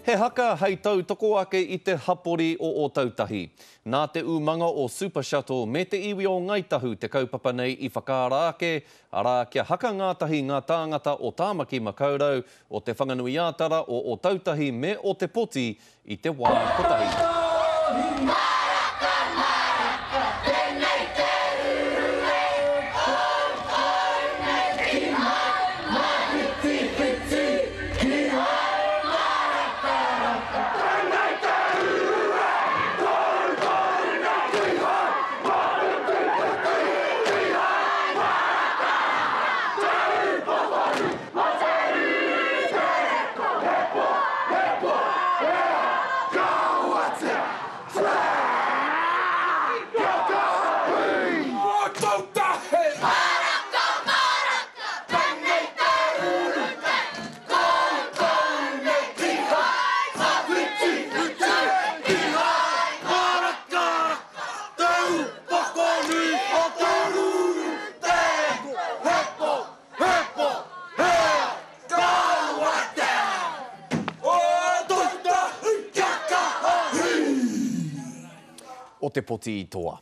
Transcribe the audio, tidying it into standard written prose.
He haka hei tautoko ake i te hapori o Ōtautahi. Nā te umanga o Super Shuttle me te iwi o Ngāi Tahu te kaupapa nei i whakaara ake, arā, kia haka ngātahi ngā tāngata o Tāmaki Makaurau, o Te Whanganui-ā-Tara, o Ōtautahi me Ōtepoti i te wā kotahi. Maraka, maraka, tenei te uru e Koutou nei ki hai mawhitiwhiti, ki hai marakaraka. Tenei te uru e Koutou nei ki hai mawhitiwhiti, ki hai marakaraka. Te Ūpokoru o te uru tere ko He po, he po, he a, ka oatia, Kia kaha hui! Ōtautahi! Maraka, maraka, tenei te uru te koutou nei ki hai mawhiti whiti, ki hai marakaraka, te upoko nui o te uru te he po, he po, he a, ka oatia. Ōtautahi! Kia kaha hui! O te poti i toa.